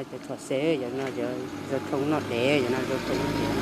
Cov thom xe, yog no yog zoo thooj noj dev, yog no zoo thooj noj dev.